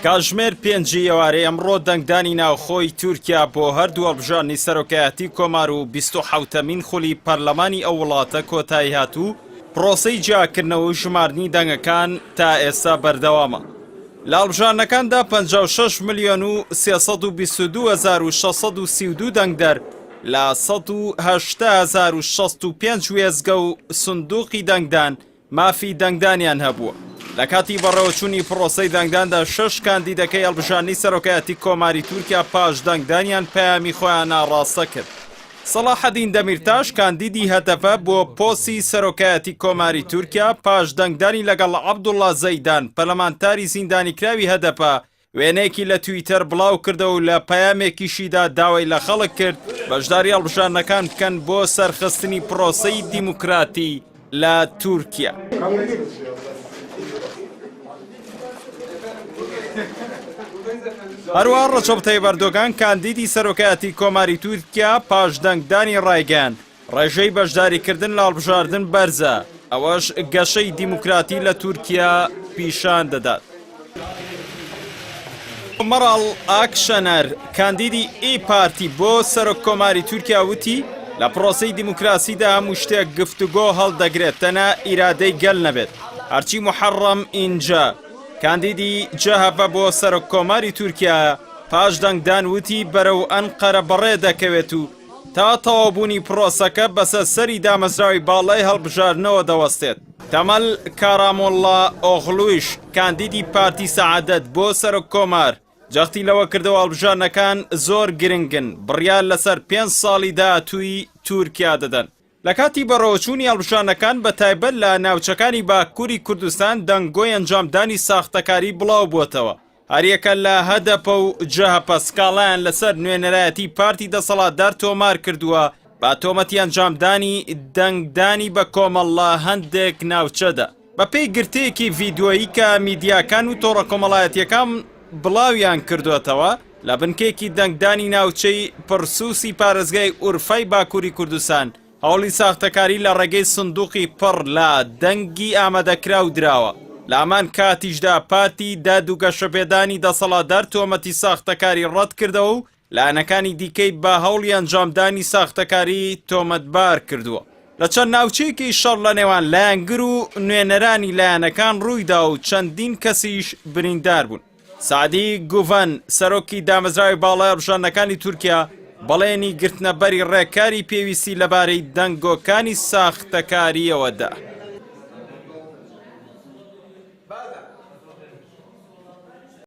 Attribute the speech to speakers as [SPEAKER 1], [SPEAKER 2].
[SPEAKER 1] کاتژمێر پێنجی ئێوارەی ئەمڕۆ دەنگدانی ناوخۆی تورکیا بۆ هەردوو هەڵبژاردنی سەرۆکایەتی کۆمار و 27مین خولی پەرلەمانی ئەو وڵاتە کۆتایی هات و پرۆسەی جیاکردنەوە و ژماردنی دەنگەکان تا ئێستا بەردەوامە. لە هەڵبژاردنەکاندا 56 ملیۆن و 322 هەزار و 632 دەنگدەر لە 180 هەزار و 65 وێستگە و سندوقی دەنگدان مافی دەنگدانیان هەبووە. لە کاتی بەڕێوەچوونی پڕۆسەی دەنگداندا شەش کاندیدەکەی هەڵبژاردنی سەرۆکایەتی کۆماری تورکیا پاش دەنگدانیان پەیامی خۆیان ئاڕاستە کرد. سەڵاحەدین دەمیرتاش کاندیدی هەدەپە بۆ پۆستی سەرۆکایەتی کۆماری تورکیا پاش دەنگدانی لەگەڵ عەبدوڵڵا زەیدان پەرلەمانتاری زیندانیکراوی هەدەپە وێنەیەکی لە تویتەر بڵاو کردەوە و لە پەیامێکیشیدا داوای لە خەڵک کرد بەشداری هەڵبژاردنەکان بکەن بۆ سەرخستنی پرۆسەی دیموکراتی لە تورکیا. هەروەها ڕەجەب تەیب ئەردۆگان کاندیدی سەرۆکایەتی کۆماری تورکیا پاش دەنگدانی ڕایگەیاند، ڕێژەی بەشداریکردن لە هەڵبژاردن بەرزە، ئەوەش گەشەی دیموکراتی لە تورکیا پیشان دەدات. مەراڵ ئاکشەنەر، کاندیدی ئی پارتی بۆ سەرۆککۆماری تورکیا وتی، لە پرۆسەی دیموکراسیدا هەموو شتێک گفتوگۆ هەڵدەگرێت تەنها ئیرادەی گەل نەبێت. هەرچی موحەڕەم ئینجە، کاندیدی جەهەپە بۆ سەرۆککۆماری تورکیایە، پاش دەنگدان وتی بەرەو ئەنقەرە بەڕێ دەکەوێت و تا تەواوبوونی پرۆسەکە بەسەر سەری دامەزراوەی باڵای هەڵبژاردنەوە دەوەستێت. تەمەل کارامۆڵڵا ئۆغڵویش کاندیدی پارتی سەعادەت بۆ سەرۆککۆمار، جەختی لەوە کردەوە هەڵبژاردنەکان زۆر گرنگن، بڕیار لەسەر پێنج ساڵی داهاتووی تورکیا دەدەن. لە کاتی بەڕێوەچوونی هەڵبژاردنەکان بە تایبەت لە ناوچەکانی باکووری کوردستان دەنگۆی ئەنجامدانی ساختەکاری بڵاوبووەتەوە، هەریەکە لە هەدەپە و جەهەپە سکاڵایان لەسەر نوێنەرایەتی پارتی دەسەڵاتدار تۆمار کردووە بە تۆمەتی ئەنجامدانی دەنگدانی بە کۆمەڵ لە هەندێک ناوچەدا. بەپێی گرتەیەکی ڤیدیۆیی کە میدیاکان و تۆڕە کۆمەڵایەتییەکان بڵاویان کردووەتەوە، لە بنکەیەکی دەنگدانی ناوچەی پرسوسی پارێزگای ئورفای باکووری کوردستان، هەوڵی ساختەکاری لە ڕێگەی سندوقی پڕ لە دەنگی ئامادەکراو دراوە، لە هەمان کاتیشدا پارتی داد و گەشەپێدانی دەسەڵاتدار تۆمەتی ساختەکاری ڕەتکردەوە و لایەنەکانی دیکەی بە هەوڵی ئەنجامدانی ساختەکاری تۆمەتبار کردووە. لە چەند ناوچەیەکی شەڕ لە نێوان لایەنگر و نوێنەرانی لایەنەکان ڕوویدا و چەندین کەسیش بریندار بوون. سەعدی گوڤەن، سەرۆکی دامەزراوەی باڵای هەڵبژاردنەکانی تورکیا، بەڵێنی گرتنەبەری ڕێکاری پێویستی لەبارەی دەنگۆکانی ساختەکارییەوە دا.